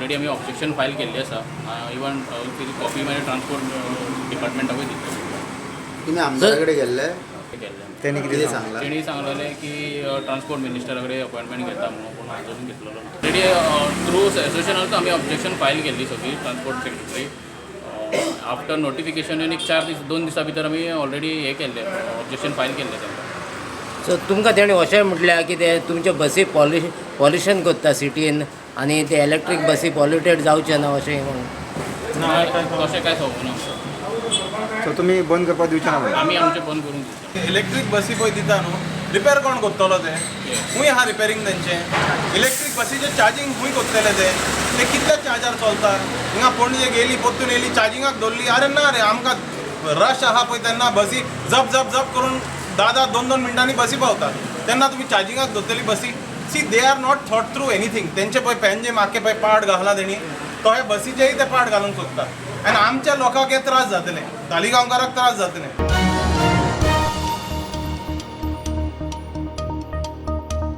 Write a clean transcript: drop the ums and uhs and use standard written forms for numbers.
Already आमी objection file केल्ली आसा. इवन तेजी कॉपी मागीर ट्रान्सपोर्ट डिपार्टमेंटाकूय दितले. तुम्ही आमदारा कडेन गेल्ले? केल्ले. तेणी कितें सांगलां? तेणी सांगलेलें की ट्रान्सपोर्ट मिनिस्टरा कडेन अपॉयंटमेंट घेता म्हणून, पूण अजून घेतलेलो ना. ऑलरेडी थ्रू एसोसिएशनाक आमी ऑब्जेक्शन फायल केल्ली सगळी ट्रान्सपोर्ट सेक्रेटरी. आफ्टर नोटिफिकेशन एक 4 दीस, 2 दिसां भितर आमी ऑलरेडी हे केल्ले, ऑब्जेक्शन फायल केल्लें तांकां. सो तुमकां तेणी अशें म्हटल्यार की ते तुमचे बसी पॉल्युशन करता सिटीन आनी ते इलेक्ट्रीक बसी पॉल्युटेड जावचे ना अशें म्हणून. तशें कांय सांगूं ना. सो तुमी बंद करपाक दिवचे ना म्हणून? आमी आमचें बंद करूंक दिता. इलेक्ट्रीक बसी पळय दिता न्हू, रिपेर कोण करतलो ते? खूंय आहा रिपेरींग तेंचें? इलेक्ट्रीक बसीचें चार्जींग खूंय करतले ते? ते कितल्या चार्जार चलता? हिंगा पणजे गेली, परतून येयली, चार्जिंगाक दवरली. अरे ना रे, आमकां रश आहा पळय तेन्ना बसी जप जप जप करून धा धा दोन दोन मिनटांनी बसी पावता. तेन्ना तुमी चार्जिंगाक दवरतली बसी? See, they are not thought through anything. तेंचे पळय पेंजे माके पळय पार्ट घातला तेणी, तो हे बसीचेय ते पार्ट घालूंक सोदता आनी आमच्या लोकांक हे त्रास जातले, तालिगांवकाराक त्रास जातले.